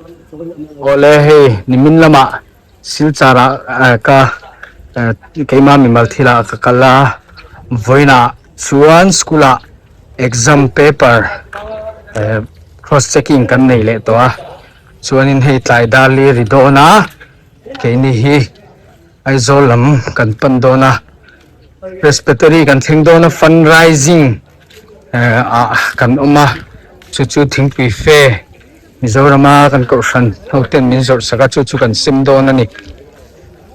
Awle hei nimin lamah Silchar ah ka keimah mimal thil ah ka kal a vawiinah chuan school ah exam paper cross checking kan nei leh tawh a chuanin hei tlai dar li ri dawn a keini hi Aizawl lam kan pan dawn a Presbytery kan thleng dawn a fund raising ah kan awm a chu chu thingpui fe Mizorama kan kohhran ho ten min zawrh sak a chu chu kan sem dawn a ni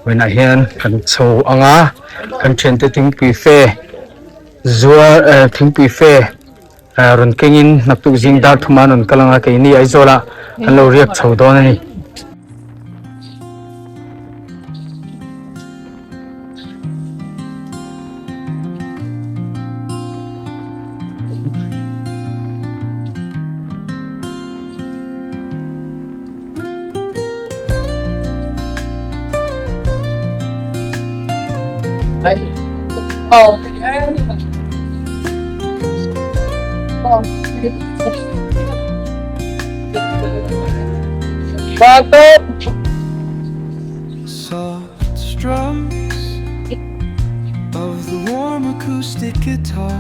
vawiinah hian kan chho ang a kan thiante thingpui fe zuar eh thingpui fe eh rawn kengin naktuk zing dar thuma an rawn kal ang a keini Aizawlah an lo riak chho dawn a ni. Soft strums of the warm acoustic guitar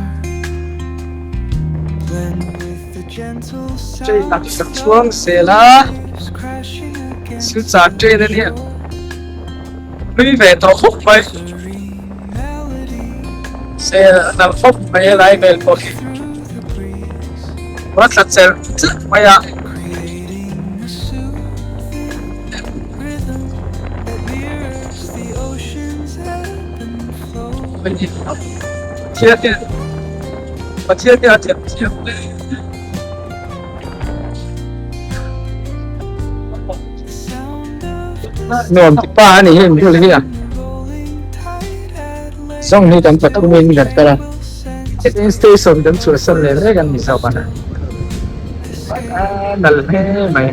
blend with the gentle Train sound tak tak chuang zel a waves crashing against Silchar train a the nia shore. hlui ve tawh khawp mai Serene melody sel a nalh khawp mai helai vel pawh hi through the breeze, a tla cher chiah mai a. creating a soothing rhythm that mirrors the ocean's ebb and flow. Pathian hian Pathian hian a thiam thiam hle. The sound of Nuam ti pa a ni hi bul hi a rolling tide at lake zawng hi kan pathumin kan kal a will send train station kan chhuahsan leh reng a ni zawk a a nal hle mai.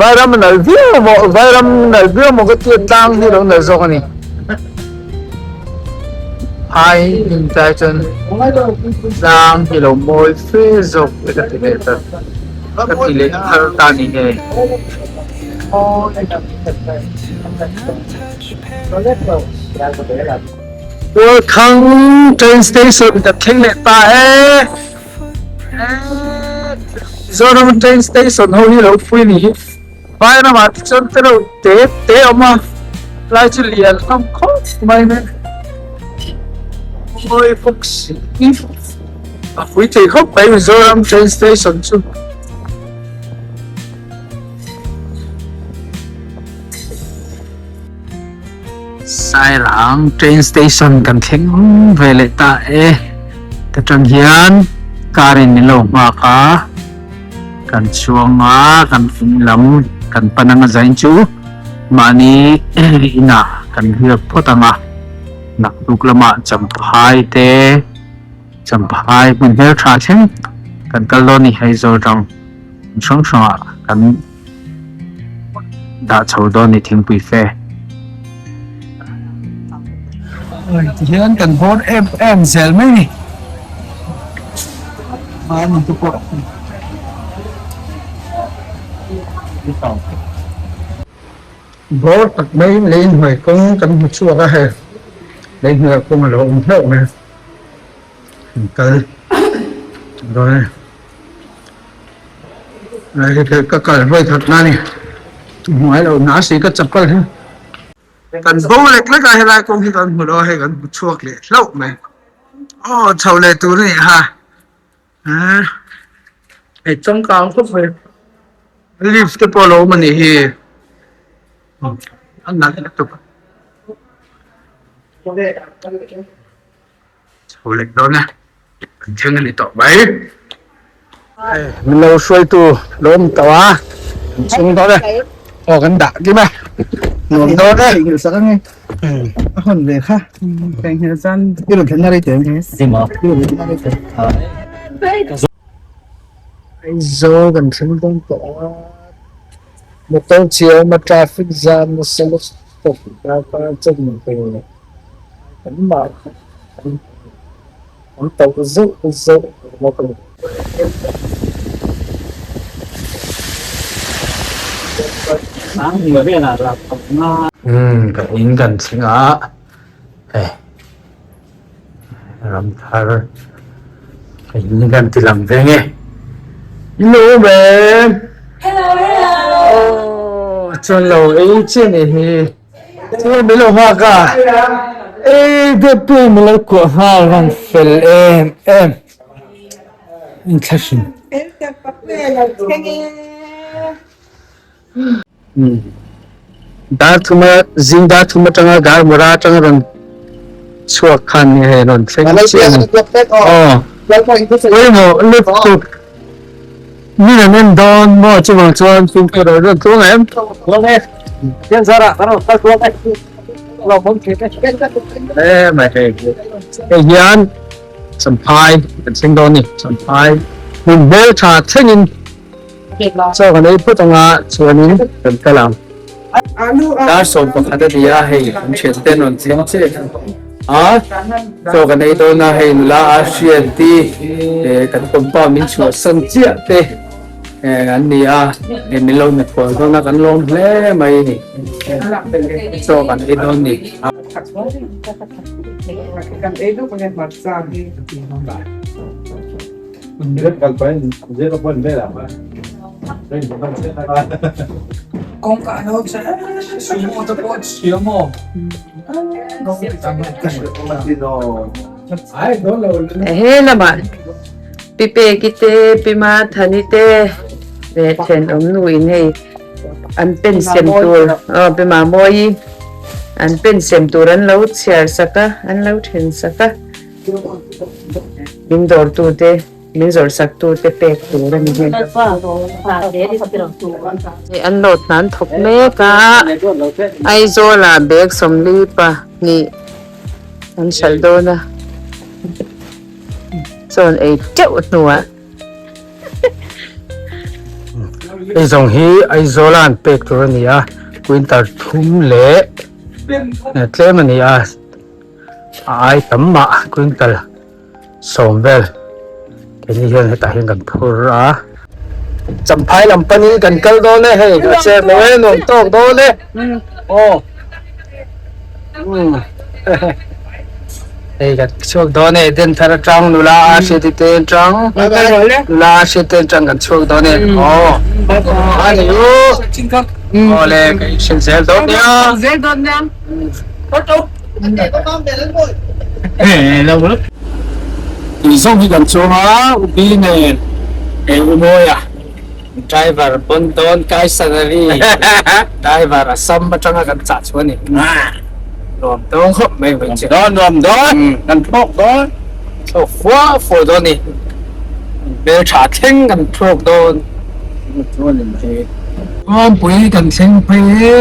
Vairam a nal viau maw vairam nal viau maw ka tia tlang hi lo nal zawk a ni phai hnim tlai chuan tlang hi lo mawi fe zawk te ka ti leh ta ka ti leh thar ta ni nge. Tualthang train station kan thleng leh ta e. Mizoram train station ho hi lo pui ni hi vai ramah te chuan te reuh te te a awm a lai chu lian hlawm khawp mai mai mawi bawk si a pui thei khawp mai Mizoram train station chu. Sairang train station kan thleng ve leh ta e ta tang hian car in min lo nghak a kan chuang a kan in lam kan pan anga zain chu mahni inah kan riak phawt ang a naktuk lamah champhai te champhai hmun hmeltha thleng kan kal dawn a ni hei zawr tang hrang hrangah kan. Dah chho dawn ni thingpui fe. Tihian kan bawr em em zel mai ni. Mahni te pawh. Bawr tak mai lei hnuai kawng kan hmu chhuak a hei. Lei hnuai kawng a lo awm hlauh mai. Kan kal dawn a ni. Ka kal hruai that na ni hmuai lo na si ka chapal hi kan bo lek lek a helai kawng hi kan hmu lo a hei kan hmu chhuak leh hlauh mai aw chho leh tur a ni ha hei changkang khawp mai lift te pawh a lo awm a nih hi a nalh lutuk. Chho lek dawn e, kan thleng a ni tawh mai. Min lo hruaitu lo awm tawh a, kan chhung dawn e. Aw kan dah kim e, nuam dawn e. Theihnghilh sak ange, a hawn ve kha. Theihnghilh chuan i rawn thlenna rei teh. I rawn thlenna rei teh. Aizawl kan thleng dawn tawh a, motor chi a awm a traffic jam nasa lutuk darkar chawhnu tur. Kan mah kan tauh zeuh zeuh bawk a ni. Umm ka in kan thleng a hei ramthar ka in kan ti lang ve nge hello ma'am Hello hello oh chuan lo ei chiah ni hi chuan min lo nghak a ei deuh min lo kuah nghal rawn fel em em. Inthlahrun. Dar thuma zing dar thum atanga gar mura atanga rawn chhuak khan hei rawn thleng chiah a ni. Aw pawimawh lutuk min an en dawn maw chuvang chuan fimkhur a rawn tluang em? Hle mai hei hei hian. Champhai kan thleng dawn a ni Champhai hmun hmel tha thlengin chaw kan ei phawt anga chuanin kan kal ang. Dar 11 a ni a hei an thian te an rawn thleng chiah a chaw kan ei dawn a hei nula a hriat te kan compound min chhuahsan chiah te an ni a hei min lo hnathawh dawn a kan lawm hle mai a ni chaw kan ei dawn a ni. He lamah Pi Peki te Pi Mathani te leh thenawm nu in hei an pen sem tur aw Pi Mamawii an pen sem tur an lo chhiar sak a an lo then sak a min dawr tu te min zawrh sak tu te pek tur a ni hei an lo hnan thawk mek a Aizawl ah bag 42 an hralh dawn a chuan ei teuh hnuah. Hei zawng hi Aizawl a an pek tur a ni a quintal thum leh tlem a ni a a ai tam mah quintal sawm vel keini hian hetah hian kan phur a. Champhai lam panin kan kal dawn e hei a che lo e nuam tawk dawn e aw hei kan chhuak dawn e den thar atang nula a hriat te atang nula a hriat te atang kan chhuak dawn e aw a ni u aw le ka inhrilh zel dawn nia zel dawn nia Tih zawng hi kan chuang a, Ubi nen eh Umawi a driver pawn dawn kai salary driver Assam atanga kan chah chhuah a ni. Nuam dawn khawp mai hmeichhe. Dawn nuam dawn kan thlawk dawn thlawk fua fua dawn a ni. Hmeltha thleng kan thlawk dawn. Kawngpui kan thleng phei e.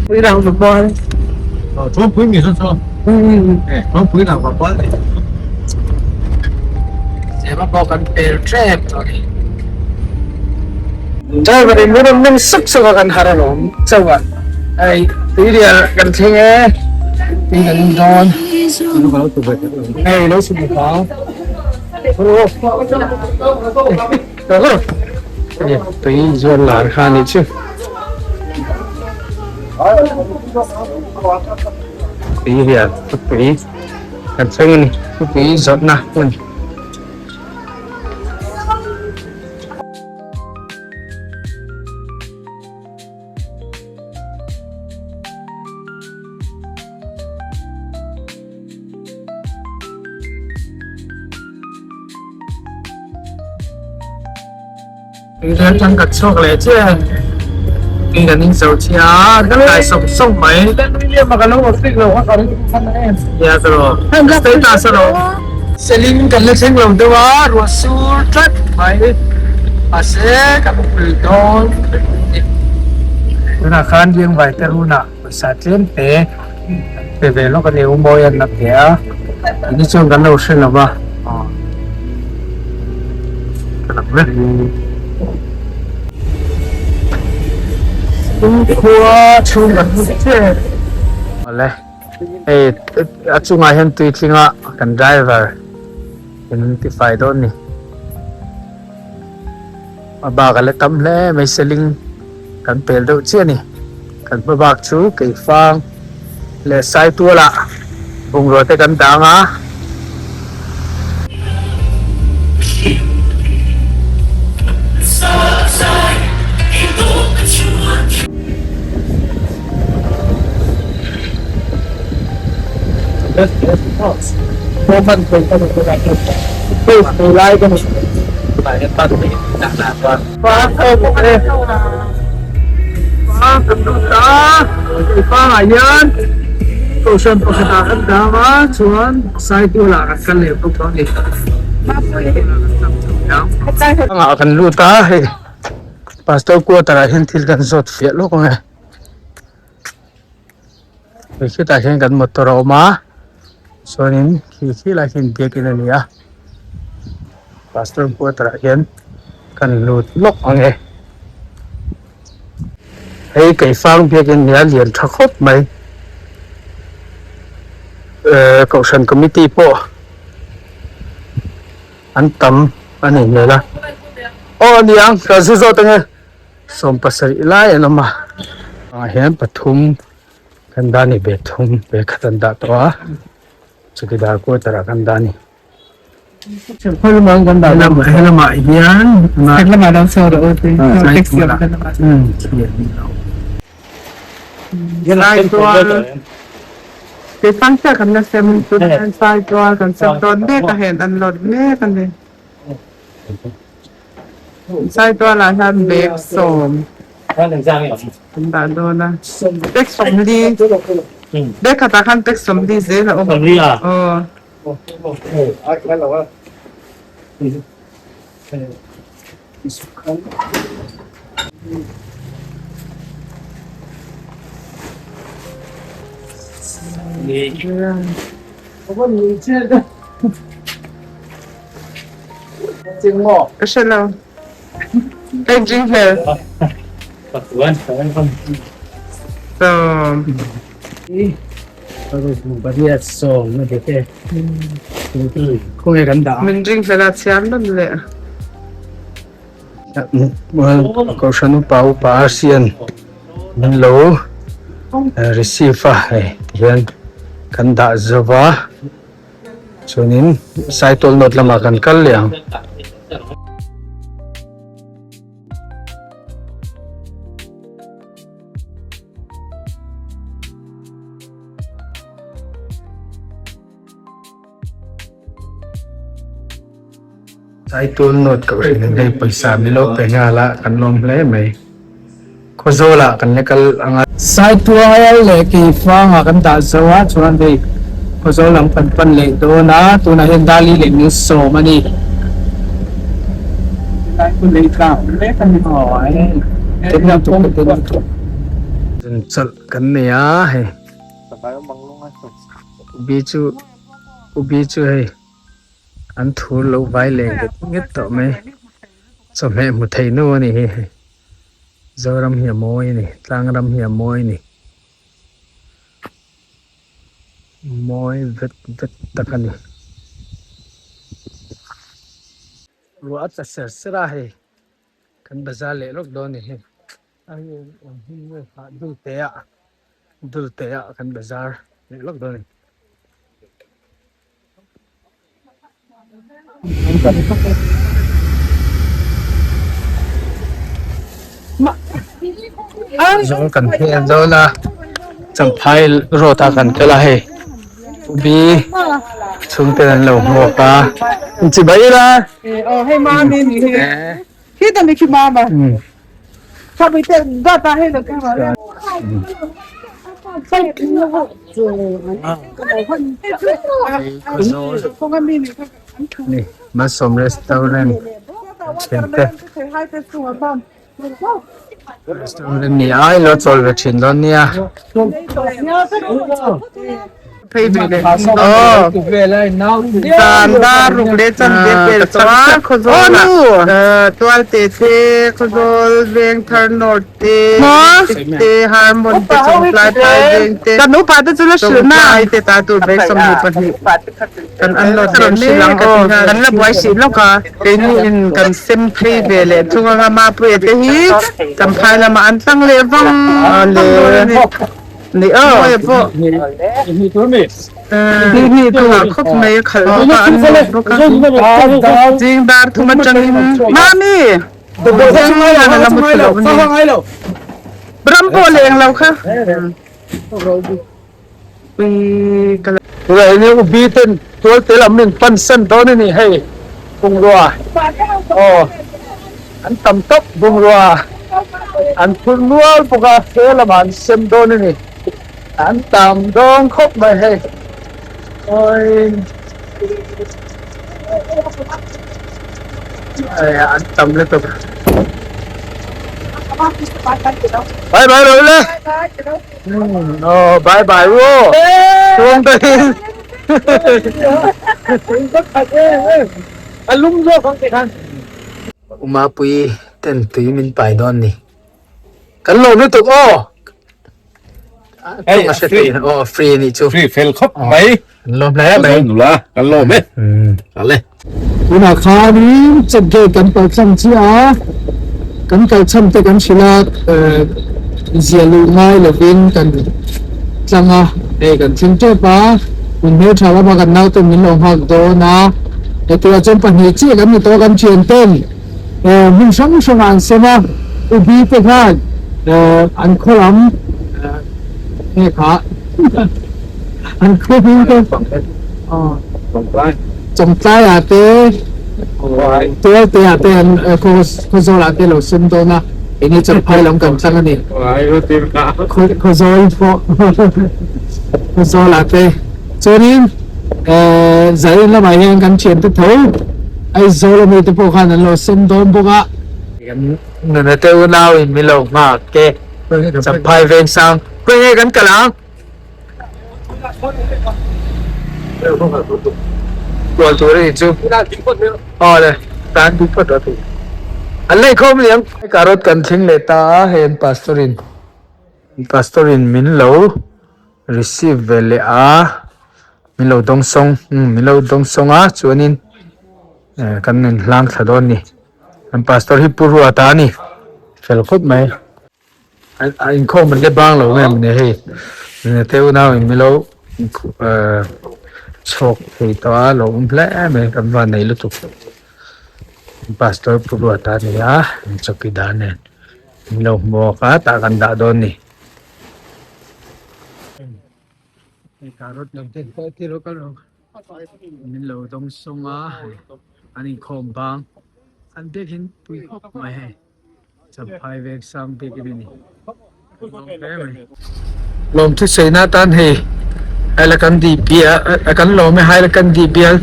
Pui rang va bual. Kawngpui mi saw saw. Kawngpui rang va bual. Zema pawh kan pel tep tawh a ni. Driver in min rawn meng suk suk a kan har alawm chauh a. Hei tuirial kan thleng e. Tui kan in dawn. Hei lo chhuk ang. Tui zuan lar kha ni chu tui hian tui kan thleng a ni tui zawrhna hmun. Tui atang kan chhuak leh chiah tui kan in zo chiah a kan kai sawk sawk mai nia tawh status alawm Seling kan la thleng lo deuh a ruah sur tlat mai mahse kan pui dawn tunah khan Liangvai te runah pawisa tlem te pe ve lawk a ni u mawi an la pe a ni chuan kan lo hre lo va ka lam vek khua chhung kan hmu chiah awle hei a chungah hian tui tlinga kan driver in tifai dawn ni. A bak a la tam hle mai seling kan pel deuh chiah a ni. Kan hma bak chu keifang leh saitualah bungrua te kan dang a. Kan lut a hei pastor quarter ah hian thil kan zawt fiah lawk ang e. Hei khitah hian kan motor a awm a chuanin khi khi lai khi biakin a ni a pastor quarter ah hian kan lut lawk ang e hei keifang biakin nia lian tha khawp mai ehh kohhran committee pawh an tam a ni hmel a aw a ni ang ka zu zawt ang e. Sawm pasarih lai an awm a ah hian pathum kan dah a ni ve thum ve khat an dah tawh a chawkidar quarter ah kan dah a ni helamah hian Saitualah hian bag sawm an dah dawn a bag sawmli bag khatah khan bag sawmli zel a awm aw. Ka hre lo. Engine hmel. Sawm. Min ring fel a chhiar nawn leh. Kohhran upa upa Arsian min lo receive a hei tihian kan dah zo va chuanin Saitual North lamah kan kal leh ang. Saitual North kohhran in hei pawisa milo pe nghal a kan lawm hle mai Khawzawl ah kan la kal ang a. Saitual leh Keifang ah kan dah zo a chuan hei Khawzawl lam kan pan leh dawn a tunah hian Dali leh Mil sawm a ni. Chawlh kan nei a hei ubi chu ubi chu hei. An thur lo vai leh nget nget tawh mai. Chawhmeh hmu thei nu a ni hi hei. Zoram hi a mawi a ni, tlang ram hi a mawi a ni. Mawi vet vet tak a ni. Ruah a tla ser ser a hei. Kan bazar leh lawk dawn a ni hei. Dul te ah dul te ah kan bazar leh lawk dawn a ni. Zawl kan hmel dawn a champhai road ah kan kal a hei ubi chhungte an lo hmuak a inchibai ila Ni Malsawm restaurant thiante restaurant ni a ilo chawl ve thin dawn nia. phei ve leh aw zan dar ruk leh chan ve pel tawh a Khawzawl ah Tualte te Khawzawl Vengthar North te te Harmon te Chawngtlai Phai Veng te Chawngtlai te ta tur bag 22 kan unload leh mek a ti khan kan la buai hrih lawk a keini in kan sem phei ve leh thung anga Mapuia te hi Champhai lamah an tlang leh vang vang dawn a ni. Ni aw. Mawi pawh. Hnih tur khawp mai a khalh bawk a, an lawm bawk a. Zing dar thum atangin Mami! Zing hian a la mu thlu lo a ni. Ram pawh leng lo kha. Ui ka la. Tunah hian ubi ten tual te lam in pan san dawn a ni hei bungrua aw an tam tawp bungrua an phur nual bawk a he lamah an sem dawn a ni an tam dawn khawp mai hei awi an tam lutuk bye bye rawh le aw bye bye u chuang dahin a lum zawk ang tikhan. Umapui ten tui min pai dawn ni. Kan lo lutuk aw. Hei a free aw free ni chu. Free fel khawp mai. Kan lawm hle mai. Nula kan lawm e. Ale. Tunah khanin check gate kan pal tlang chiah a, kan kal chhan te kan hrilh a, zia luh ngai lovin kan tlang a, hei kan thleng tep a, hun hmeltha lama kan nauten min lo nghak dawn a. Hetia chuan pahnih chiah kan ni tawh a kan thian ten hmun hrang hrangah an sem a, U Bi te khan an khaw lam nge kha an khaw hming te Chawngtlai ah te Tualte ah te an Khawzawl ah te lo sem dawn a enge Champhai lam kan tlang a ni Khawzawl pawh Khawzawl ah te chuanin. Zain lamah hian kan thiante tho Aizawl ami te pawh khan an lo sem dawn bawk a. Kan nuna te unau in min lo nghak e Champhai Vengsang khawi nge kan kal ang? Kual tur a ni chu. Aw le tan ding phawt rawh tih. An lei khawm liam. Carrot kan thleng leh ta a hei an pastor in pastor in min lo receive ve leh a min lo dawng sawng umm min lo dawng sawng a chuanin eh kan in hlang thla dawn a ni kan pastor hi pu ruata a ni fel khawp mai a inkhawm an la bang lo nge mawni hei te unau in milo eh chhawk thei tawh a lo awm hle mai kan van nei lutuk pastor pu ruata a ni a chawkidar nen min lo hmuak a tah kan dah dawn a ni. Hei carrot lam te pawh ti lo kal rawh min lo dawng sawng a hei an inkhawm bang an biak in pui khawp mai hei champhai veng sang bik in a ni lawm hle mai lawm thusawi na tan hei Hailakandi bial kan lawm e Hailakandi bial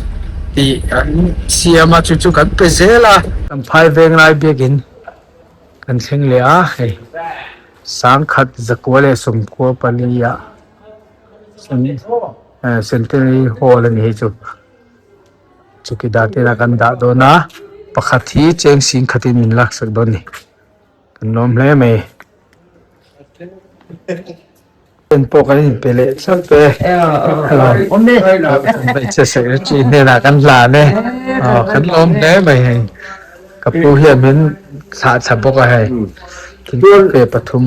tih an siam a chu chu kan pe zel a champhai veng lai biak in kan thleng leh a hei. Sangkhat zakua leh sawmkua pali ah Centenary Hall a ni hei chu chukidar te lah kan dah dawn a pakhat hi cheng sing khatin min laksak dawn a ni kan lawm hle mai pen pawh kan inpe leh thlap e hmeichhe secretary hnenah kan hlan e aw kan lawm hle mai hei ka pu hian min thlah thla bawk a hei. Thingpui pe pathum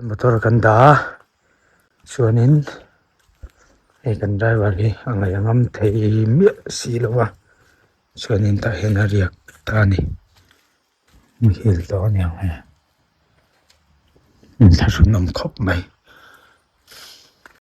motor kan dah a chuanin hei kan driver hi a ngaih a ngam thei miah si lo a chuanin tah hian a riak ta a ni muhil tawh a ni ang hei inthlahrun awm khawp mai.